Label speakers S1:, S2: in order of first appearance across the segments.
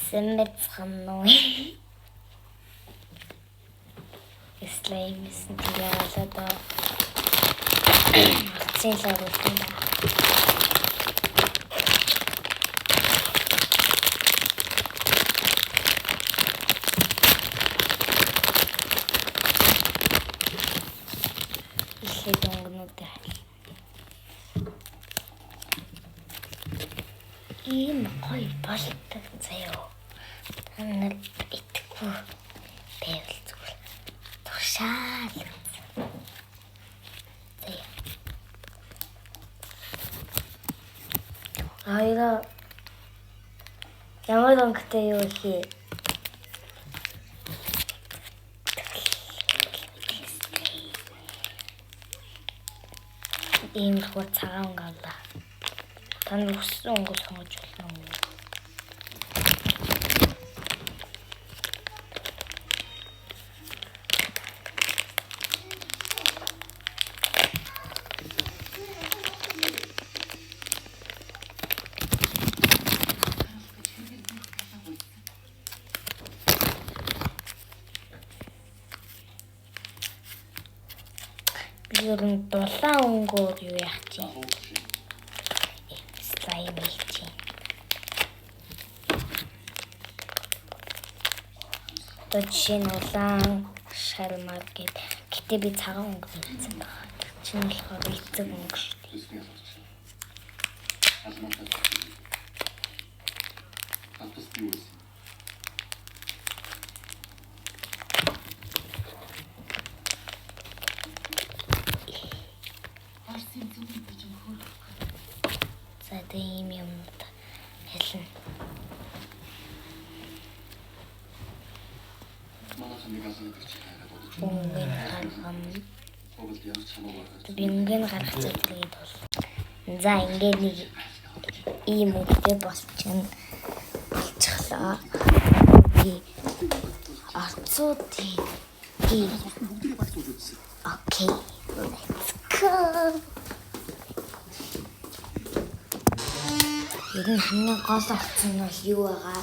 S1: Сайн байцгаана уу? Слайм-сэн тэгээд одоо орцын л оруулсан да. Эхлээд өнгөнүүдээ хайлаа. Ийм гоё болдог заяо. Та нар итгэхгүй байвал зүгээр туршаал. Заяа. Хоёроо ямар өнгөтэй юу хий? Иймэрхүү цагаан өнгө авлаа. Та нар хүссэн өнгө сонгож болно. Би ер нь дулаан өнгөөр юу яах чинь? Слайм хийх чинь. Одоо жишээ нь улаан шармар гэд. Гэтэ би цагаан өнгө хийсэн байгаа. Тэр чинь болохоор эцэг өнгө шүү дээ. За тэгээ ийм юмнууд хэлнэ. Өнгө гаргана. Би өнгө нь гаргах зүйлгээд бол. За ингээд нэг ийм өнгөтэй болчихлоо. Би орцуудын ийм. Okay, let's go. Ер нь хамгийн гол орцсон нь бол юу байгаа?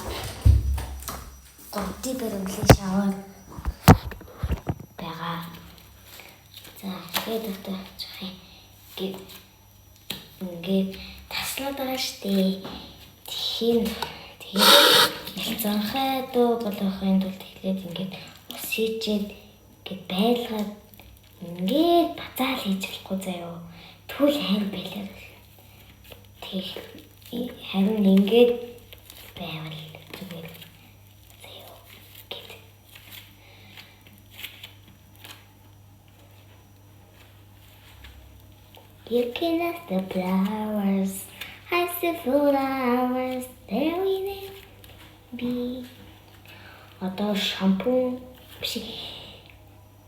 S1: 3D баримтлан shower байгаа. За тэгээд одоо авчих юм. Ингээд таслаад байгаа штэ. Тэгэхээр тэгээд нялцанхай дуу болгохын тулд эхлээд ингээд ус хийчээд ингээд байлгаад ингээд базаал хийж болохгүй заяо. Тэгвэл хайр байлаа. Тэг харин ингээд байвал зүгээр заяо гэд. You can ask the flowers, I see flowers, there we be. Одоо шампунь биш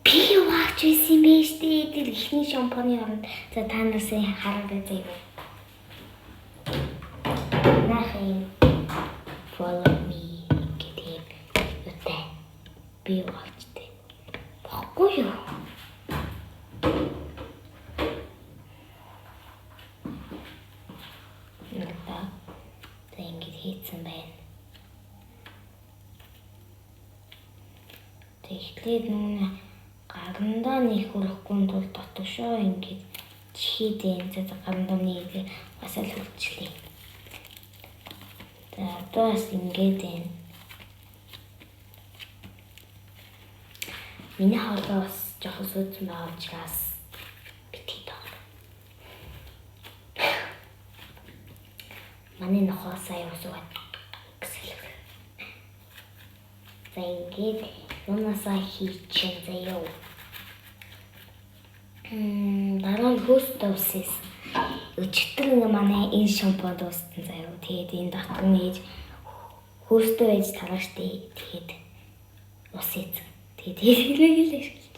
S1: би ваач байсан юм байна штэ. Тэр ихний шампуны оронд за та нар сайн хараарай заяа. Нахын follow me гэдэг юутай би ваачтай. Баггүй юу? Надаа за ингэж хийцэн байна. Тэгэхээр нүг гарандаа нэх хүрэхгүй тул дотгошоо ингэж чихээд энэ за гарандаа нэг бас л хөрчлээ. За одоо бас ингэж байна. Миний хоолой бас жоохон сүйдсэн байгаа учраас битгий тоо. Манай нохоо сая усуугаад гэсэн. За ингээд юунасаа хийчин заяа. Дараа нь хөөстөө усээс. Өчигдөр ингээ манай энэ шампунь дууссан заяа. Тэгээд энэ дотор нь ээж хөөстөө байж тараа штэ. Тэгээд ус ийцэн. Тэгээд тэрийг л ашиглаж.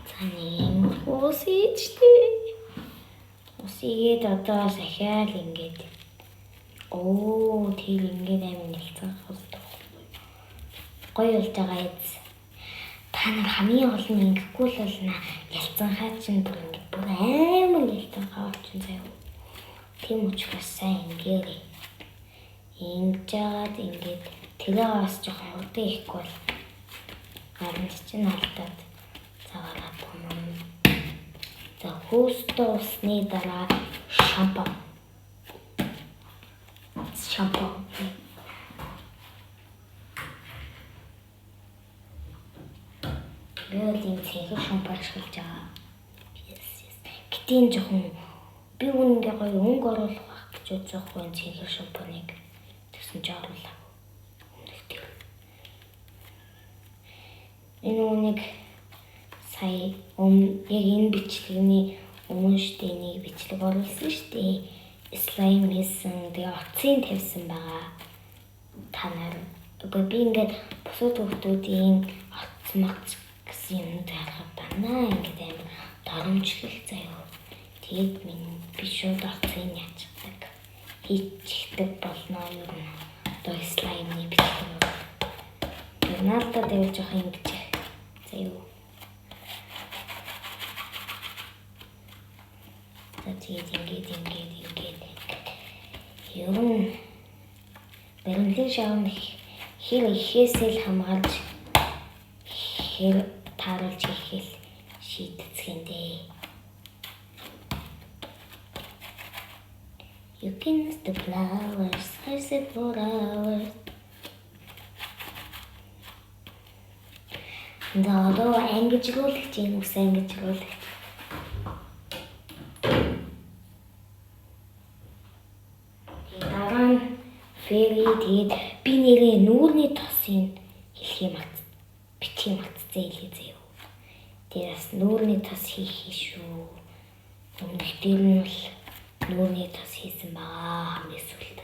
S1: За нэг ус ийчлээ. Ус ийгээд одоо сахиал ингээд. Оо тэр ингээд амин нэлцэн болдог. Гоё болж байгаа эз. Та нар хамгийн гол нь ингэхгүй л болно. Нялцанхаа чинь бүр ингээд бүр амар нялцанхаа болчихно заяа. Тийм учраас сайн ингээрэй. Ингэж жагаад ингээд тэрээ бас жоохон хурдан ихгүй бол гаранд чинь алдаад заваараад тунаа. За хөөстөө усны дараа шампунь. Шампунь. Би бол ийм цэнхэр шампунь ашиглаж байгаа. Yes, yes. Гэтэ энэ жоохон би үнэнгээ гоё өнгө оруулах байх гэж бодсон хгүй энэ цэнхэр шампуныг. Тэгсэн чи оруулаа. Өмнөх тэр. Энэ үнийг сая яг энэ бичлэгний өмнө штэ нэг бичлэг оруулсан штэ. Slime хийсэн. Тэгээ утсын тавьсан байгаа. Та нар үгүй би ингээд бусад хүмүүсийн утас мац гэсэн юмнууд харахад банаа ингээд амар доромжлол заяа. Тэгээд минь би шууд утсыг яачихдаг. Хийчихдэг болно ер нь. Одоо slime-ны бичлэг. Наалтаа дээр жоох ингэж заяа. За тэгээд ингээд ингээд ингээд ингээд ер нь баримлын шавн хэр ихээсээ л хамгаалж хэр тааруулж хийхэл шийдэцгэн дээ. You can use the flowers, I said for hours. За одоо ангижруулагч юм ус ангижруулагч. Дараа нь Fairy тэгээд би нэрээ нүүрний тосын хэлхий мат бичгийг мартцсан хэлээ заяа. Тэгээд бас нүүрний тос хийх шүү. Өмнөх дээр нь бол нүүрний тос хийсэн байгаа хамгийн сүүлд.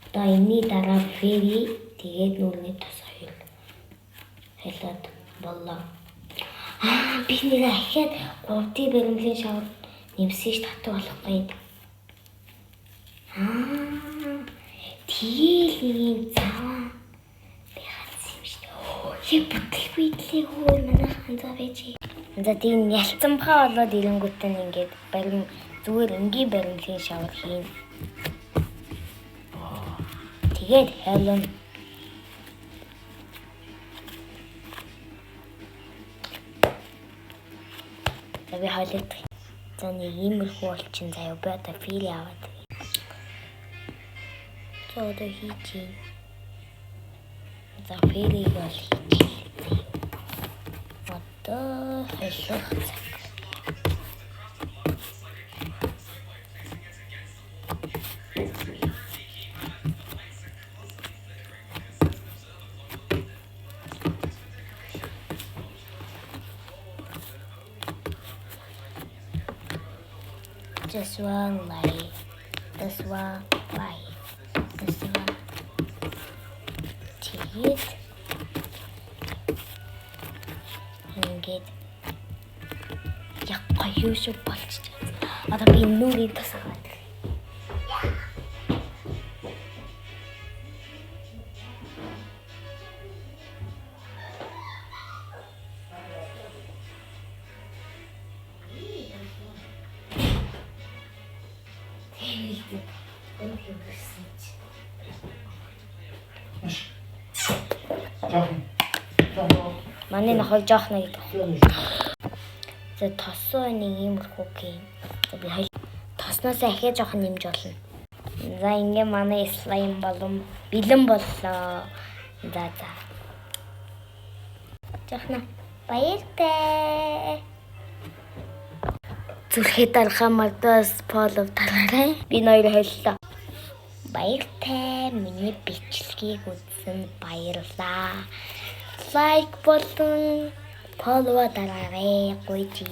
S1: Одоо энэний дараа Fairy тэгээд нүүрний тос хоёр холиод боллоо. Аа би нэрээ ахиад 3D баримлын шавар нэмсэн ш татуу болох гээд. Аа тэгээл нэг юм заваа би хатсан юм шүү дээ. Яг бүтлгүй идлээ хөө манайхан за байж. За тийм нялцамхаа болоод ирэнгүүт нь ингээд барим зүгээр энгийн баримлын шавар хийн. Тэгээд хойлон. За би хойлоод. За нэг иймэрхүү болчин заяа би одоо фили аваад. За одоо хийчих. За филийг бол хийчих. Одоо холих цаг. This one light, this one light, this one. Тэгээд ингээд яг гоё шиг болчих. Одоо би нүрийн тос аваад. Манай нохой жоох нэг гэдэг. За тосон нэг иймэрхүү гин. За би тосноос ахиа жоохон нэмж болно. За ингээ манай слайм болон бэлэн боллоо. За за. Жоохно баяртай. Зүрхээ дарахаа мартаас follow дараарай. Би ноёр холлоо. Баяртай. Миний бичлэгийг үзсэн баярлаа. Лайк болон follow дараарай. Гуйж.